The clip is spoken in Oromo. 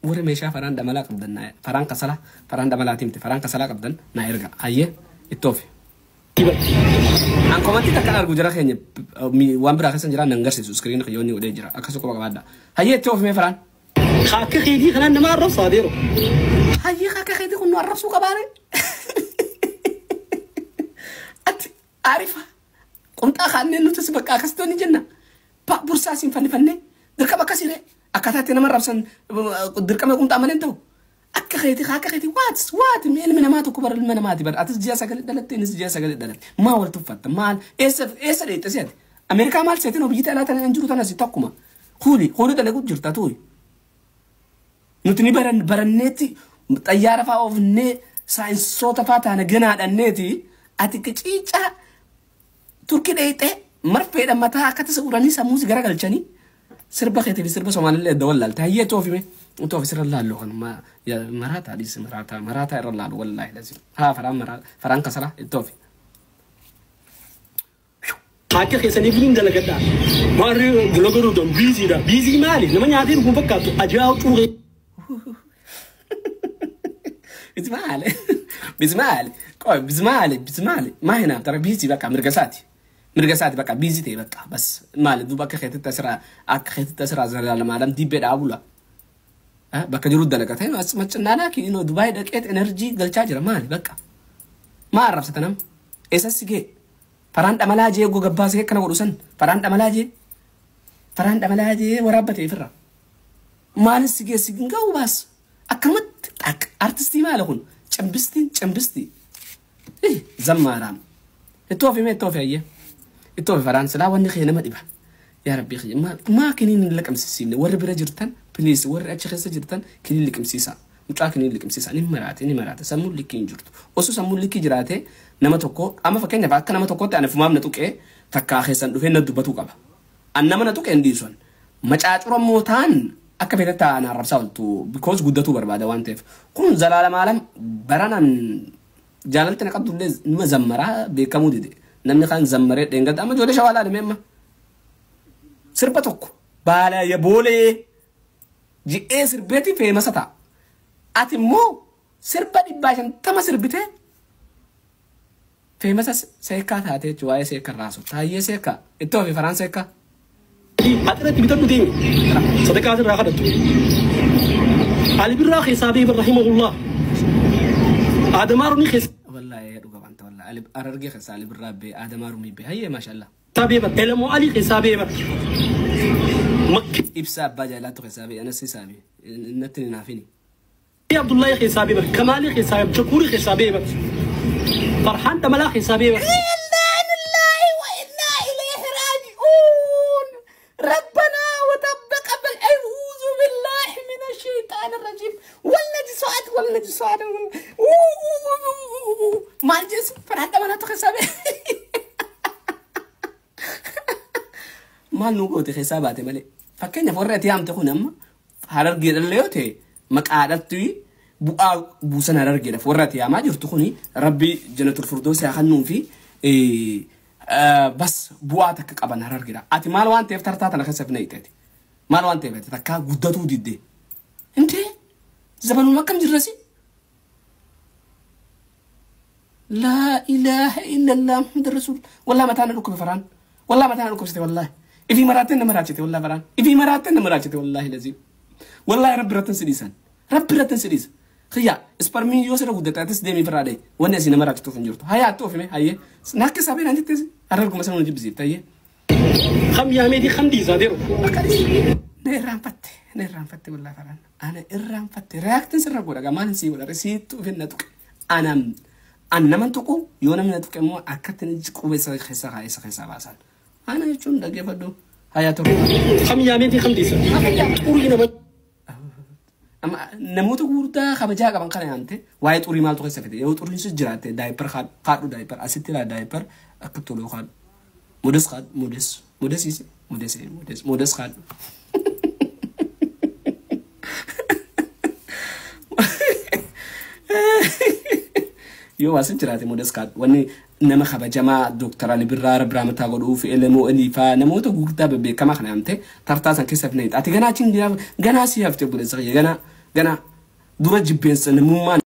Warri meeshaa faraan damalaa qabdan naa faraan kasalaa faraan damalaatii miti faraan kasalaa qabdan naa erga. Hayyee itti oofi. An komantii takkan argu jara keenya waan biraa keessa jira nan garsiisu iskiriin kiyyoonni godhee jira akkasuma quba qabaadha. Hayyee itti oofi mee faraan. Akka keetii kanaan nama arrabsaa adeero. Hayyee akka keetii kun nu arrabsuu qabaare. Ati arifa qunxaa kaanneen nutis bakka akkasitti ni jenna. Bursaa siin fannifannee dirqama akkasii akkaataa itti nama arrabsan dirqama qunxaa malee hin ta'u. Akka keetii akka keetii waat waat ilmi namaa tokko bara ilma namaati bara atis ji'a sagalee dhalatte innis ji'a sagalee dhalatte maa wal tuffatta maal eessa eessa dheexxe si ati Ameerikaa maal seetiin biyyi alaa tana hin jiru tanas tokkuma kuuli kuuli dalagu jirta tuuyi. Nuti ni baranneetti xayyaara fa'aa oofnee saayinsoota fa'aa taana ganaadhanneeti ati qiciicaa Turkii dheexxee marfeedha mataa akka tasa uranii sammuu si garagalchanii sirba keetii fi sirba Somaalillee adda wallaalte hayyee toofime toofi sirra laallu kan maraataa dhiisi maraataa maraataa irra laalu wallaahi lazim haa faraan maraa faraan kasaraa ittoofi. Akka keessanii buluun dalagadha. Warri bloggeruu don biiziidha. Biizii maali? Nama nyaatee dhuguun fakkaatu ajaa'u cuuree. Bismaale bismaale qoy bismaale bismaale maa hinaaf tara biizii bakka mirga isaati. Mirga isaati bakka biizii ta'e bakka bas maali duuba akka keetitti asirraa akka keetitti asirraa zalaalamaadhaan dibbee dhaabula. Bakka jiru dalagata as maccinaanaa kiinoo Dubaay dhaqeet enerjii galchaa jira maali bakka. Maa arrabsata nama eessas si ga'e faraan dhamalaa jee gogabbaasee akkana godhu san faraan dhamalaa jee faraan dhamalaa jee waraabbatee ofirra. Maalis si ga'e si hin ga'u baas akkanumatti xaq artistii maali kun cambistiin cambistii zammaaraam itti oofime itti oofe ayyee itti oofe faraan silaa wanni kee nama dhiba. Yaa rabbii kiyya maa kiniin hin liqimsiisne warri bira jirtan please warri achi keessa jirtan kiniin liqimsiisaa mucaa kiniin liqimsiisaa ni maraate ni maraate sammuun likkii hin jirtu osoo sammuun likkii jiraate nama tokko amma fakkeenyaaf akka nama tokkotti ani fumaaf na tuqee takkaa keessan dhufee na dubbatuu qaba an nama na tuqee hin dhiisu macaacura immoo ta'an akka fedhe ta'an arrabsaa ooltu because guddatuu barbaada waan ta'eef kun zalaalamaalam baranaan jaalalti na qabdullee numa zammaraa beekamuu dide namni kaan zammaree dheengadda amma ijoollee shawaa laalime amma sirba tokko baala ya boolee ji'ee sirbeeti feemasa ta'a. Ati immoo sirba 150 sirbitee feemasa seekaa taatee jechuudha waa'ee seekaa raasu. Taayyee seekaa ittoo fi faraan seekaa. Haxirratti bitadhu deemi. Sadaqaa asirraa kadhattu. Ali Birraa keessaa beeban rahimahullah. Aadamaa Rumii keessaa Wallaahi dhuga wanta wallaahi Harargee keessaa Ali Birraa bee Aadamaa Rumii bee hayyee maashaallah. beeban. Elamoo Alii keessaa beeban. Makki Ibsaa abbaa jaalaatu keessaa bee anas isaa bee natti hin haafini. Abdullahi keessaa beeban. Kamaalii keessaa beeban. Shakuurii keessaa beeban. Farhaan Dhamalaa keessaa beeban. Inna lillahi wa inna ilayhi raaji'uun. Rabbana wa taqabbal a'uuzu billahi minash shaytaanir rajiim. Wal najisat wal najisat. Maal jees farhaan Dhamalaatu keessaa bee. Maal nu goote keessaa baate malee. Fakkeenyaaf warri ati yaamte kun amma Harargeedhallee yoo ta'e maqaadhaatti bu'aa buusan Harargeedhaaf warri ati yaamaa jirtu kuni rabbi jannatul firdoosii haa kennuu fi bas bu'aa takka qaban Harargeedha. Ati maal waan ta'eef tartaa tana keessa fina hiiteeti. Maal waan ta'eef ati takkaa guddatuu didde. Intee zabanuma akkam jirrasi? Laa ilaaha illallah Muhammad Rasuul. Wallaahi mataan na dhukkube faraan. Wallaahi mataan na dhukkubsite wallaahi. Ifii maraattee na maraachite wallaahi faraan. Ifii maraattee na maraachite wallaahi laziim. Wallaahi rabbi irratti si dhiisan. Rabbi irratti si dhiisa. Xiyyaa isparmiin yoo sirra guddate atis deemii firraa dhahi. Wanni asii nama raachituuf hin jirtu. Hayaa atti oofime hayyee. Naakka isaa beelaan jettees hararguma sana nu jibbisiifte hayyee. Kam yaameetii kam dhiisaa adeero. Akka dhiisi. Na irraanfatte na irraanfatte wallaahi faraan. Ana irraanfatte reaaktiin sirra godha gaa maal sii godha siittu ofin na tuqe. Anam an nama tuqu yoo namni na tuqe immoo akkatti inni qubee isa keessaa kaa'ee isa keessaa baasan. Ana jechuun dhaggeeffadhu hayaa tokko. Kam yaameetii kam dhiisa. Xurii nama. Amma namoota gurguddaa kabajaa qaban kana yaamte waa'ee xurii maaltu keessa fide yoo xuriin sun jiraatte daayipar kaadhu daayipar asitti laa daayipar akka tolu kaadhu modes kaadhu modes modes isi modes modes modes kaadhu. Yoo asin jiraate modes kaadhu wanni nama kabajamaa Dooktar Ali Birraa Rabbi Rahmataa godhuu fi Elemoo Alii faa namoota gurguddaa bebbeekamaa kana yaamte tartaa san keessa fina ati ganaa achiin ganaa si hafte obboleessa kiyya ganaa Gana dura jibbeensa namummaa.